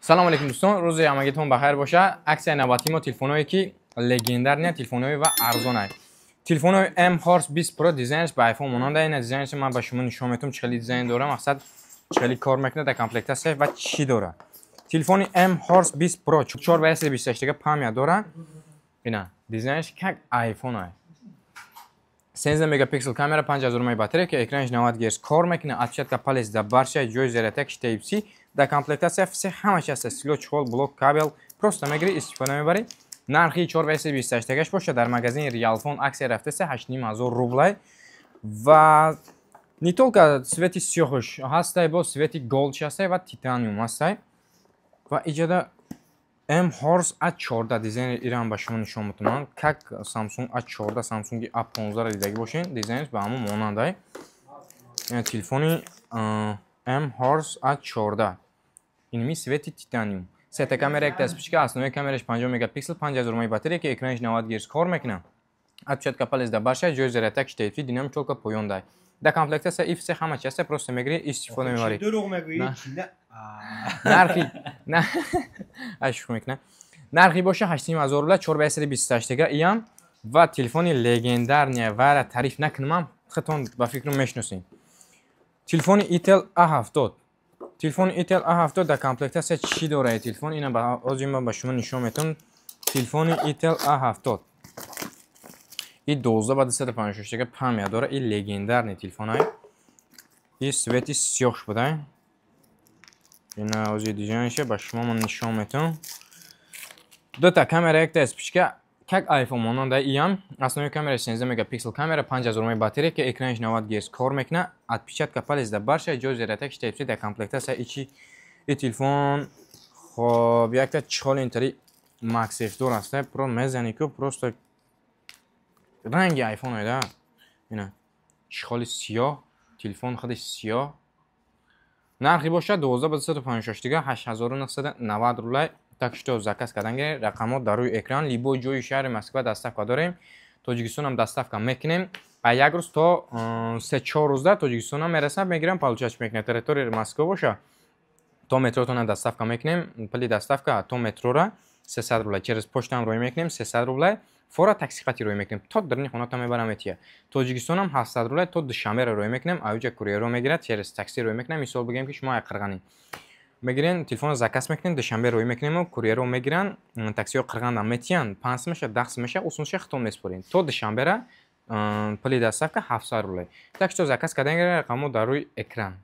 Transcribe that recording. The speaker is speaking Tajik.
Салом алейкум, дӯстон, рӯзи ҳамагитон бахайр боша. Аксияи навбатии мо телефонҳое, ки легендарный, телефонҳои ва арзонай. Телефонҳои M Horse 20 Pro, дизайнш ба iPhone монанда. Ина дизайнш ман ба шумо нишон метавам, чӣ хели дизайн дора, мақсад, чӣ хели кор мекунад, дар комплектация ва чӣ дора. Телефони M Horse 20 Pro 4 ва 128 га память дора. Ина дизайнш как iPhone ай. 13 мегапиксел камера, 5000 мАh батарея, ки экранаш 90 Гц кор мекунад, отпечатка палец дар барша, ҷои зарядкаш Type C, дар комплектация все ҳамаш ҳаст: стилус, чехол, блок, кабел, просто мегирӣ, истифода мебарӣ. Нархи 4 ва 128 гаш боша, дар магазини Realphone аксия рафтаста, 8500 рублай. Ва не только цвети сиёҳш ҳастай, бо цвети gold ҳастай ва titanium ҳастай. Ва иҷода M Horse A14 дизайни ирам ба шумо нишон метавонам. Как Samsung A14, Samsung A15 ро дидагӣ бошед, дизайнш ба ҳамон монандай. Телефони M Horse A14, инми цвети titanium. Сета камера, якта вспышка, основной камераш 50 мегапиксел, 5000 мАh батарея, ки экранаш 90 Гц кор мекунад. Отпечатка палец дар барша, ҷои зарядкаш Type C, динамик только поён дай. Дар комплектация и все ҳама чи ҳаста, просто мегирӣ, истифода мебарӣ. Дурӯғ мегӯӣ? Нархи ай шӯхӣ мекунам. Нархи боша 8500 рубля, 4 ба 128 га иам. Ва телефони легендарный вара тариф накунам, худтон ба фикрам мешиносем. Телефони Itel A70. Телефони Itel A70 дар комплектация чӣ дорад телефон? Ина ба ҳозир ман ба шумо нишон метавам. Телефони Itel A70. И 12 ба 256 га память дора, и легендарный телефонай. И цвети сиёҳш будай. Ина ҳозир дизайнша ба шумо ман нишон метавам. Дута камера, якта вспышка, как iPhone монанда иам. Основной камера 16 мегапиксел камера, 5000 мАh батарея, ки экранаш 90 Гц кор мекунад, отпечатка палец дар барша, ҷои зарядкаш Type C, дар комплектация ичи и телефон. Хоб, якта чехоли интари MagSafe дор аста, про мезани ку, просто ранги iPhone оида. Ина чехоли сиёҳ, телефон худаш сиёҳ. Нархи бошад 12 ба 256 дига 8990 рублай. Так что заказ кардан гиред, рақамҳо дар рӯи экран. Любой ҷои шаҳри Москва доставка дорем, Тоҷикистонам доставка мекунем. А як рӯз то 3-4 рӯзда Тоҷикистонам мерасад, мегирам, получать мекунем. Территорияи Москва боша, то метротона доставка мекунем. Пули доставка то метрора 300 рубля, через почтаам роҳӣ мекунем 300 рубля, фора такси қати роҳӣ мекунем, то дарни хонатон мебарам, метия. Тоҷикистонам 700 рубля, то Душанберо роҳӣ мекунем, аюҷа курьерро мегирад, через такси роҳӣ мекунем. Мисол бигӯем, ки шумо Қирғанӣ мегирен, телефонро заказ мекунем, Душанбе роҳӣ мекунему, курьерро мегиранд, таксиҳо Қирғанда метиянд, 5 сум меша, 10 сум меша, усунша хитон меспорем. То Душанбера пули доставка 700 рубля. Так что заказ кардан, рақамҳо дар рӯи экран.